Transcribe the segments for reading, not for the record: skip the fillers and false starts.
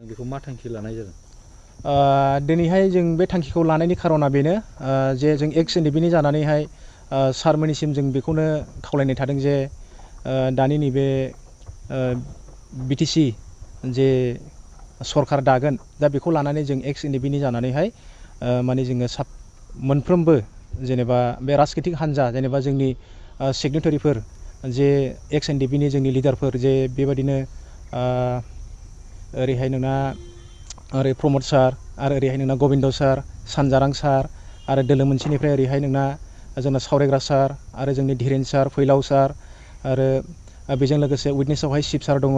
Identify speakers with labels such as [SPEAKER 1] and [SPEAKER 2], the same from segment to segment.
[SPEAKER 1] बेखौ मा थांखि लानाय जादों?
[SPEAKER 2] दिनैहाय जों बे थांखिखौ लानायनि खारना बेनो जे जों एक्स-एनडीबीनि जानानैहाय सारमोननिसिम जों बेखौनो खावलायनाय थादों जे दानि नैबे बिटिसि जे सरकार दागोन दा बेखौ लानानै जों एक्स-एनडीबीनि जानानैहाय माने जोङो मोनफ्रोमबो जेनेबा बे राजनितिक हान्जा जेनेबा जोंनि सिगनेटारिफोर जे एक्स-एनडीबीनि जोंनि लिडारफोर जे बेबायदिनो ओरैहाय नोंना ओरै प्रमद सार आरो ओरैहाय नोंना गबिन्द सार सानजारां सार आरो दोलो मोनसेनिफ्राय ओरैहाय नोंना जोंना सावरायग्रा सार आरो जोंनि धीरेन सार फैलाव सार आरो बेजों लोगोसे उइटनेसावहाय शिब सार दङ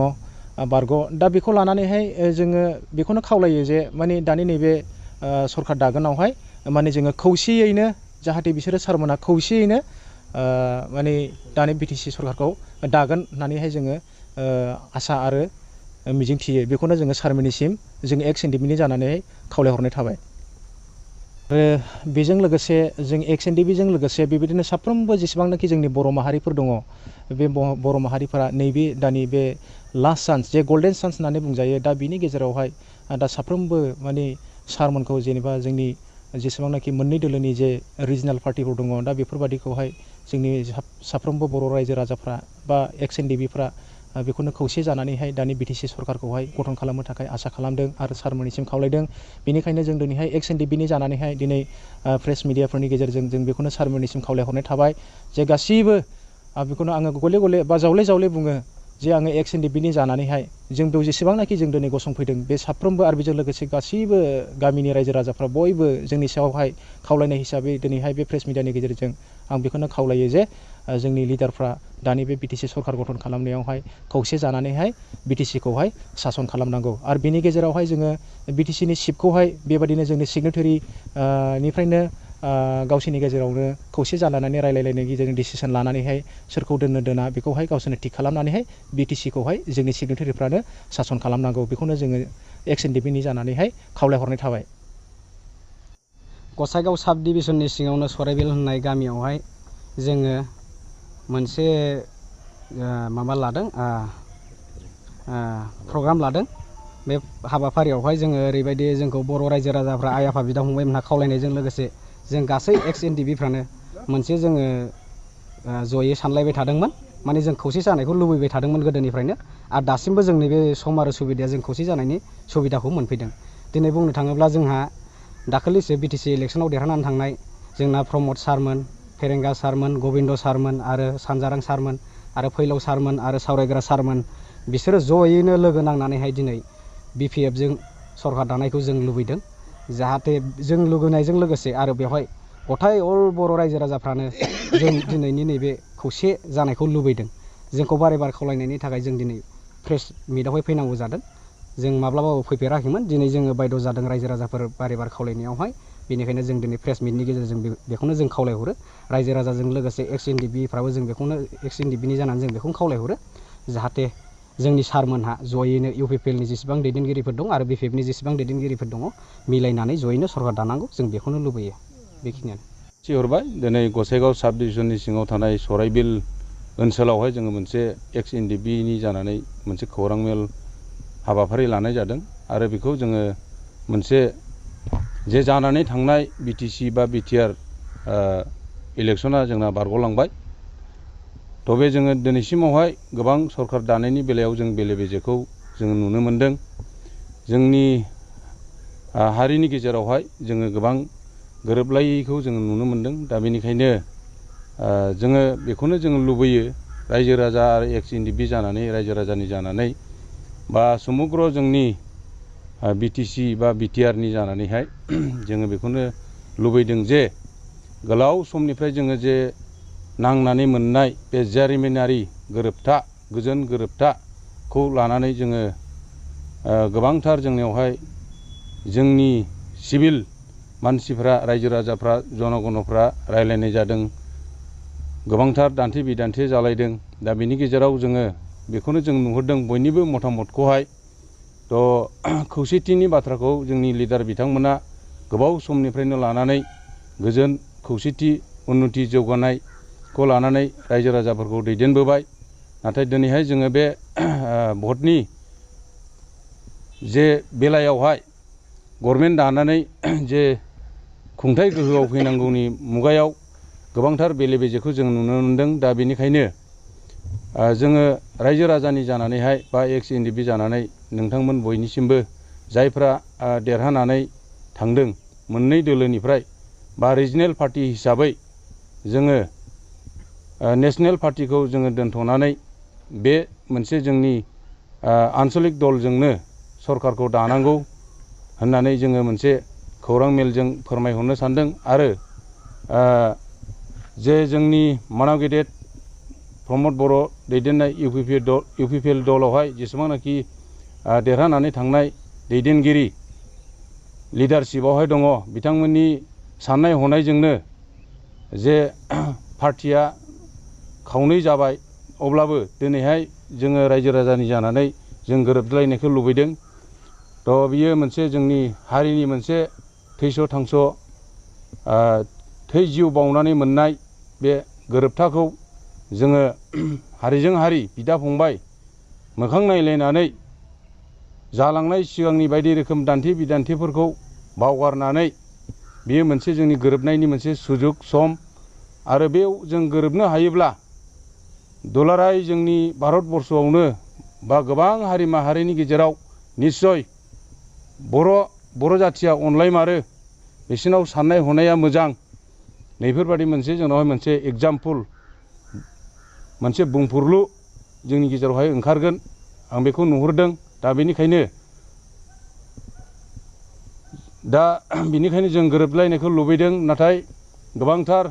[SPEAKER 2] बारग' दा बेखौ लानानैहाय जोङो बेखौनो खावलायो जे माने दानि नैबे सरकार दागोनावहाय माने जोङो खौसेयैनो जाहाथे बिसोरो सारमोना खौसेयैनो माने दानि बिटिसि सरकारखौ दागोन होननानैहाय जोङो आसा आरो मिजिं थियो बेखौनो जोङो सारमोननिसिम जों एक्स-एनडीबीनि जानानै खावलायहरनाय थाबाय। आरो बेजों लोगोसे जों एक्स-एनडीबीजों लोगोसे बेबायदिनो साफ्रोमबो जेसेबांनाखि जोंनि बर' माहारिफोर दङ बे बर' माहारिफोरा नैबे दानि बे लास्ट चान्स जे गल्डेन चान्स होननानै बुंजायो दा बिनि गेजेरावहाय दा साफ्रोमबो माने सारमोनखौ जेनेबा जोंनि जेसेबांनाखि मोननै दोलोनि जे रिजनाल पार्टिफोर दङ दा बेफोरबादिखौहाय जोंनि साफ्रोमबो बर' रायजो राजाफ्रा बा एक्स-एनडीबीफ्रा बेखौनो खौसे जानानैहाय दानि बिटिसि सरकारखौहाय गठन खालामनो थाखाय आसा खालामदों आरो सारमोननिसिम खावलायदों। बेनिखायनो जों दिनैहाय एक्स-एनडीबीनि जानानैहाय दिनै प्रेस मिडियाफोरनि गेजेरजों जों बेखौनो सारमोननिसिम खावलायहरनाय थाबाय जे गासिबो बेखौनो आङो गले गले बा जावले जावले बुङो जे आङो एक्स-एनडीबीनि जानानैहाय जों बेयाव जेसेबांनाखि जों दिनै गसंफैदों बे साफ्रोमबो आरो बेजों लोगोसे गासैबो गामिनि रायजो राजाफ्रा बयबो जोंनि सायावहाय खावलायनाय हिसाबै दिनैहाय बे प्रेस मिडियानि गेजेरजों आं बेखौनो खावलायो जे जोंनि लिडारफ्रा दानि बे बिटिसि सरकार गठन खालामनायावहाय खौसे जानानैहाय बिटिसिखौहाय सासन खालामनांगौ आरो बेनि गेजेरावहाय जोङो बिटिसिनि चिफखौहाय बेबायदिनो जोंनि सिगनेटारि निफ्रायनो गावसोरनि गेजेरावनो खौसे जालायनानै रायलायलायनायनि गेजेरजों डिसिसन लानानैहाय सोरखौ दोननो दोना बेखौहाय गावसोरनो थिग खालामनानैहाय बिटिसिखौहाय जोंनि सिगनेटारिफ्रानो सासन खालामनांगौ बेखौनो जोङो एक्स-एनडीबीनि जानानैहाय खावलायहरनाय थाबाय।
[SPEAKER 3] गसाइगाव साब डिभिजननि सिङावनो सराइबिल होननाय गामियावहाय जोङो मोनसे माबा लादों प्रग्राम लादों। बे हाबाफारियावहाय जोङो ओरैबायदि जोंखौ बर' रायजो राजाफ्रा आइ आफा बिदा फंबायमोनहा खावलायनायजों लोगोसे जों गासै एक्स-एनडीबीफ्रानो मोनसे जोङो जयै सानलायबाय थादोंमोन माने जों खौसे जानायखौ लुबैबाय थादोंमोन गोदोनिफ्रायनो आरो दासिमबो जोंनि बे सम आरो सुबिदाया जों खौसे जानायनि सुबिदाखौ मोनफैदों। दिनै बुंनो थाङोब्ला जोंहा दाखालिसो बिटिसि इलेक्सनाव देरहानानै थांनाय जोंना प्रमद सारमोन फेरेंगा सारमोन गबिन्द सारमोन आरो सानजारां सारमोन आरो फैलाव सारमोन आरो सावरायग्रा सारमोन बिसोरो जयैनो लोगो नांनानैहाय दिनै बिपिएफजों सरकार दानायखौ जों लुबैदों जाहाथे जों लुगैनायजों लोगोसे आरो बेवहाय गथाय अल बर' रायजो राजाफ्रानो जों दिनैनि नैबे खौसे जानायखौ लुबैदों। जोंखौ बारे बारे खावलायनायनि थाखाय जों दिनै प्रेस मिटआवहाय फैनांगौ जादों। जों माब्लाबाबो फैफेराखैमोन दिनै जोङो बायद' जादों रायजो राजाफोर बारे बारे खावलायनायावहाय बेनिखायनो जों दिनै प्रेस मिटनि गेजेरजों बेखौनो जों खावलायहरो रायजो राजाजों लोगोसे एक्स-एनडीबीफ्राबो जों बेखौनो एक्स-एनडीबीनि जानानै जों बेखौनो खावलायहरो जाहाथे जोंनि सारमोनहा जयैनो इउपिपिएलनि जेसेबां दैदेनगिरिफोर दं आरो बिपिएफनि जेसेबां दैदेनगिरिफोर दङ मिलायनानै जयैनो सरकार दानांगौ जों बेखौनो लुबैयो। बेखिनियानो
[SPEAKER 4] थिहरबाय दिनै गसाइगाव साब डिभिजननि सिङाव थानाय सराइबिल ओनसोलावहाय जोङो मोनसे एक्स-एनडीबीनि जानानै मोनसे खौरां मेल हाबाफारि लानाय जादों आरो बेखौ जोङो मोनसे जे जानानै थांनाय बिटिसि बा बिटिआर इलेक्सना जोंना बारग'लांबाय थ' बे जोङो दिनैसिमावहाय गोबां सरकार दानायनि बेलायाव जों बेले बेजेखौ जोङो नुनो मोनदों। जोंनि हारिनि गेजेरावहाय जोङो गोबां गोरोबलायैखौ जोङो नुनो मोनदों। दा बेनिखायनो जोङो बेखौनो जोङो लुबैयो रायजो राजा आरो एक्स-एनडीबी जानानै रायजो राजानि जानानै बा समग्र जोंनि बिटिसि बा बिटिआरनि जानानैहाय जोङो बेखौनो लुबैदों जे गोलाव समनिफ्राय जोङो जे नांनानै मोननाय बे जारिमिनारि गोरोबथा गोजोन गोरोबथाखौ लानानै जोङो गोबांथार जोंनियावहाय जोंनि सिभिल मानसिफ्रा रायजो राजाफ्रा जनगणफ्रा रायलायनाय जादों गोबांथार दान्थे बिदान्थे जालायदों। दा बेनि गेजेराव जोङो बेखौनो जों नुहुरदों बयनिबो मतामतखौहाय थ' खौसेथिनि बाथ्राखौ जोंनि लिडार बिथांमोना गोबाव समनिफ्रायनो लानानै गोजोन खौसेथि उन्नति जौगानायखौ लानानै रायजो राजाफोरखौ दैदेनबोबाय। नाथाय दिनैहाय जोङो बे भटनि जे बेलायावहाय गभर्नमेन्ट दानानै जे खुंथाय गोहोआव फैनांगौनि मुगायाव गोबांथार बेले बेजेखौ जों नुनो मोनदों। दा बेनिखायनो जोङो रायजो राजानि जानानैहाय बा एक्स-एनडिबि जानानै नोंथांमोन बयनिसिमबो जायफ्रा देरहानानै थांदों मोननै दोलोनिफ्राय बा रिजनेल पार्टी हिसाबै जोङो नेशनेल पार्टीखौ जोङो दोनथ'नानै बे मोनसे जोंनि आन्चलिक दलजोंनो सरकारखौ दानांगौ होननानै जोङो मोनसे खौरां मेलजों फोरमायहरनो सानदों। आरो जे जोंनि मानाव गेदेर प्रमद बर' दैदेननाय इउपिपिएल दलावहाय जेसेबांनाखि देरहानानै थांनाय दैदेनगिरि लिडारशिपआवहाय दङ बिथांमोननि साननाय हनायजोंनो जे पार्टिया खावनै जाबाय अब्लाबो दिनैहाय जोङो रायजो राजानि जानानै जों गोरोबलायनायखौ लुबैदों। थ' बियो मोनसे जोंनि हारिनि मोनसे थैस' थांस' थै जिउ बावनानै मोननाय बे गोरोबथाखौ जोङो हारिजों हारि बिदा फंबाय मोखां नायलायनानै जालांनाय सिगांनि बायदि रोखोम दान्थे बिदान्थेफोरखौ बावगारनानै बेयो मोनसे जोंनि गोरोबनायनि मोनसे सुजुग सम। आरो बेयाव जों गोरोबनो हायोब्ला दुलाराय जोंनि भारतबर्षआवनो बा गोबां हारि माहारिनि गेजेराव निस्सय बर' जाथिया अनलायमारो, बिसोरनाव साननाय हनाया मोजां, नैफोरबादि मोनसे जोंनावहाय मोनसे एग्जाम्पल मोनसे बुंफुरलु जोंनि गेजेरावहाय ओंखारगोन आं बेखौ नुहुरदों। दा बेनिखायनो जों गोरोबलायनायखौ लुबैदों। नाथाय गोबांथार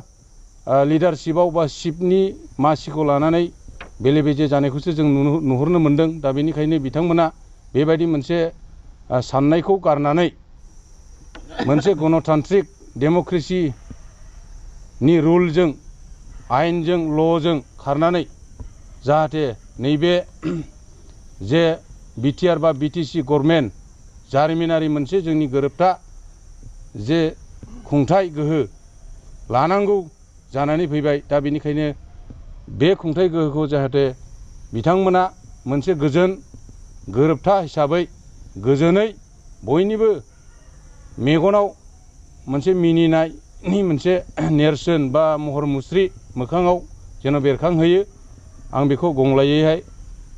[SPEAKER 4] लिडारशिपआव बा शिपनि मासिखौ लानानै बेले बेजे जानायखौसो जों नुहुरनो मोनदों। दा बेनिखायनो बिथांमोना बेबायदि मोनसे साननायखौ गारनानै मोनसे गणतान्त्रिक डेम'क्रेसिनि रुलजों आयेनजों ल'जों खारनानै जाहाथे नैबे जे बिटिआर बा बिटिसि गभर्नमेन्ट जारिमिनारि मोनसे जोंनि गोरोबथा जे खुंथाय गोहो लानांगौ जानानै फैबाय। दा बेनिखायनो बे खुंथाय गोहोखौ जाहाथे बिथांमोना मोनसे गोजोन गोरोबथा हिसाबै गोजोनै बयनिबो मेगनाव मोनसे मिनिनायनि मोनसे नेरसोन बा महर मुस्रि मोखाङाव जेन' बेरखांहोयो आं बेखौ गंग्लायैहाय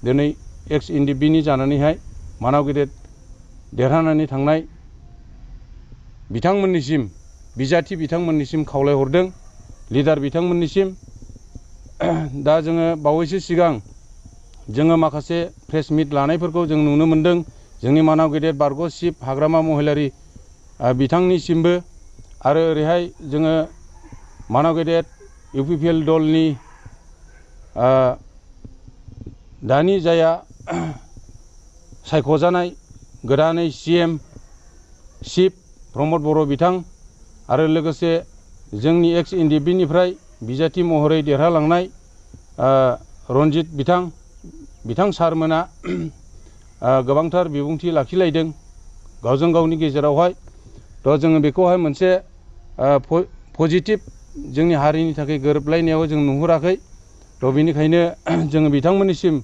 [SPEAKER 4] दिनै एक्स-एनडिबिनि जानानैहाय मानाव गेदेर देरहानानै थांनाय बिथांमोननिसिम बिजाथि बिथांमोननिसिम खावलायहरदों, लिडार बिथांमोननिसिम। दा जोङो बावैसो सिगां जोङो माखासे प्रेस मिट लानायफोरखौ जों नुनो मोनदों जोंनि मानाव गेदेर बारग' चिफ हाग्रामा महिलारि बिथांनिसिमबो। आरो ओरैहाय जोङो मानाव गेदेर इउपिपिएल दलनि दानि जाया सायख'जानाय गोदानै CM चिफ प्रमद बर' बिथां आरो लोगोसे जोंनि एक्स-एनडिबिनिफ्राय बिजाथि महरै देरहालांनाय रन्जित बिथां सारमोना गोबांथार बिबुंथि लाखिलायदों गावजों गावनि गेजेरावहाय। थ' जोङो बेखौहाय मोनसे पजिटिभ जोंनि हारिनि थाखाय गोरोबलायनायाव जों नुहुराखै। थ' बेनिखायनो जोङो बिथांमोननिसिम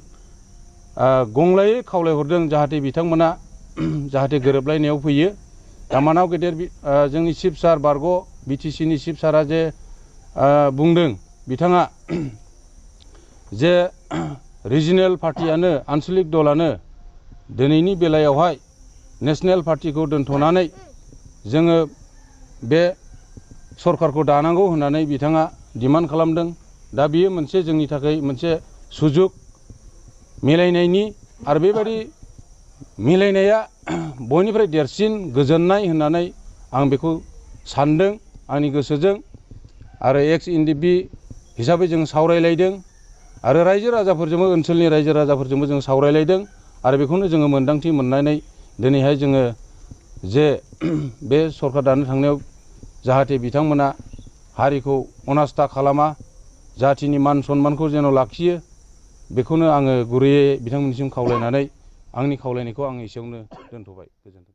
[SPEAKER 4] गंग्लायै खावलायहरदों जाहाथे बिथांमोना जाहाथे गोरोबलायनायाव फैयो। दा मानाव गेदेर जोंनि चिफ सार बारग' बिटिसिनि चिफ सारा जे बुंदों बिथाङा जे रिजनेल पार्टियानो आन्चलिक दलानो दिनैनि बेलायावहाय नेशनेल पार्टिखौ दोनथ'नानै जोङो बे सरकारखौ दानांगौ होननानै बिथाङा डिमान्ड खालामदों। दा बियो मोनसे जोंनि थाखाय मोनसे सुजुग मिलायनायनि आरो बेबायदि मिलायनाया बयनिफ्राय देरसिन गोजोननाय होननानै आं बेखौ सानदों आंनि गोसोजों। आरो एक्स-एनडिबि हिसाबै जों सावरायलायदों आरो रायजो राजाफोरजोंबो ओनसोलनि रायजो राजाफोरजोंबो जों सावरायलायदों आरो बेखौनो जोङो मोन्दांथि मोननानै दिनैहाय जोङो जे बे सरकार दानो थांनायाव जाहाथे बिथांमोना हारिखौ अनास्था खालामा, जाथिनि मान सन्मानखौ जेन' लाखियो, बेखौनो आङो गुरैयै बिथांमोननिसिम खावलायनानै आंनि खावलायनायखौ आं एसेयावनो दोनथ'बाय। गोजोन्थों।